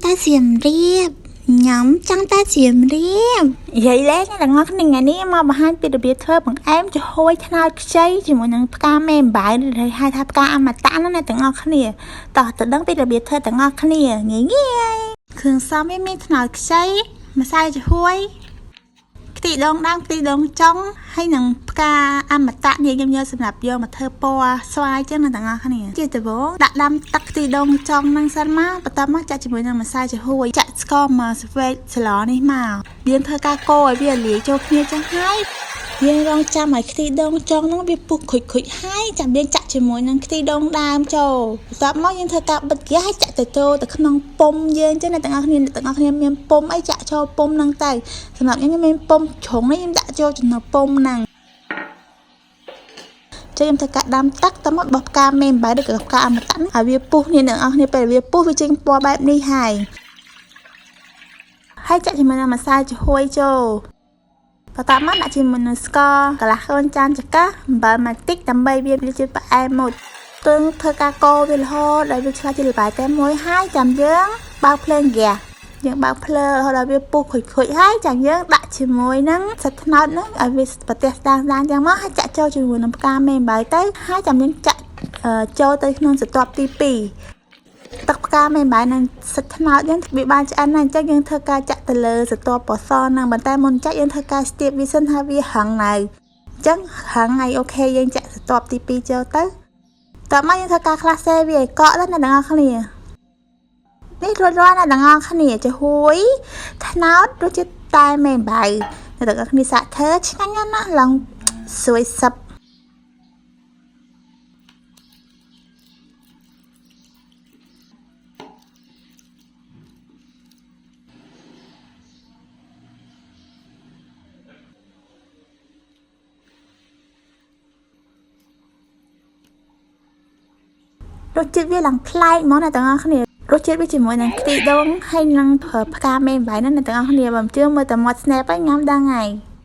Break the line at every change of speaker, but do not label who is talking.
ទៅសៀមរាបខ្ញុំចង់ទៅសៀមរាប
និយាយលេងអ្នកទាំងអស់គ្នាថ្ងៃនេះមកបង្ហាញពីរបៀបធ្វើបង្អែមចំហួយត្នោតខ្ចីជាមួយនឹងផ្កាមេអំបៅឬហៅថាផ្កាអមតៈហ្នឹងអ្នកទាំងអស់គ្នាតោះទៅដឹងពីរបៀបធ្វើទាំងអស់គ្នាងាយងាយគ្រឿងផ្សំវាមានត្នោតខ្ចីម្សៅចំហួយខ្ទិះដូងដើមខ្ទិះដូងចុងហើយនឹងផ្កាអមតៈនេះខ្ញុំយកសម្រាប់យកមកធ្វើពណ៌ស្វាយចឹងអ្នកទាំងអស់គ្នាជាដំបូងដាក់ដាំទឹកខ្ទិះដូងចុងហ្នឹងសិនមកបន្ទាប់មកចាក់ជាមួយនឹងម្សៅចំហួយចាក់ស្ករមកស្វេកស្លនេះមកយើងធ្វើការកូរឲ្យវាលាយចូលគ្នាចឹងហើយយើងរងចាំឲ្យខ្ទិះដូងចុងហ្នឹងវាពុះខុចខុចហើយចាំយើងចាក់ជាមួយនឹងខ្ទិះដូងដើមចូលបន្ទាប់មកយើងធ្វើការបិទហ្គាសហើយចាក់ទៅចូលទៅក្នុងពុំយើងចឹងអ្នកទាំងអស់គ្នាអ្នកទាំងអស់គ្នាមានពុំអីចាក់ចូលពុំហ្នឹងទៅសម្រាប់ខ្ញុំខ្ញុំមានពុំជ្រុងនេះខ្ញុំដាក់ចូលចំណុចពុំហ្នឹង ចឹងខ្ញុំធ្វើការដាំទឹកតមកបោះផ្កាមេអំបៅឬក៏ផ្កាអមតៈហ្នឹងឲ្យវាពុះនេះអ្នកនរគ្នាពេលវាពុះវាចេញពណ៌បែបនេះហើយហើយចាក់ជាមួយនឹងម្សៅចំហួយចូលបន្ទាប់មកដាក់ជាមួយនឹងស្ករកន្លះកូនចានចង្កាអំបិលមួយតិចដើម្បីវាវាជាផ្អែមមុតទើងធ្វើការកូរវារហូតដល់វាឆ្លាស់ជាល្បាយតែមួយហើយចាំយើងបើកភ្លើងហ្គាសយើងបើកភ្លើងរហូតដល់វាពុះខុចៗហើយចាំយើងដាក់ជាមួយនឹងសាច់ត្នោតហ្នឹងឲ្យវាប្រទះស្ដាងៗចឹងមកហើយចាក់ចូលជាមួយនឹងផ្កាមេអំបៅទៅហើយចាំយើងចាក់ចូលទៅក្នុងស្រទាប់ទី2ទឹកផ្កាមេអំបៅនិងសាច់ត្នោតយើងវាបានឆ្អិនហើយអញ្ចឹងយើងធ្វើការចាក់ទៅលើស្រទាប់ពណ៌សហ្នឹងប៉ុន្តែមុនចាក់យើងធ្វើការស្ទាបវាសិនថាវាហឹងនៅអញ្ចឹងហឹងហើយ OK យើងចាក់ស្រទាប់ទី2ចូលទៅតោះមកយើងធ្វើការក្លាសេវាឲ្យកក់ទៅអ្នកទាំងអស់គ្នានេះរួចរាល់អ្នកទាំងអស់គ្នាចំហួយត្នោតរសជាតិតែមេអំបៅអ្នកទាំងអស់គ្នាសាកធ្វើឆ្ងាញ់ណាស់ណាឡើងស្រួយសឹបរសជាតិវាឡើងប្លែកហ្មងអ្នកទាំងអស់គ្នារសជាតិវាជាមួយនឹងខ្ទិះដូងហើយនឹងផ្កាមេអំបៅហ្នឹងអ្នកទាំងអស់គ្នាបើមិនជឿមើលតែមាត់ snap ហើយញ៉ាំដឹងហើយ។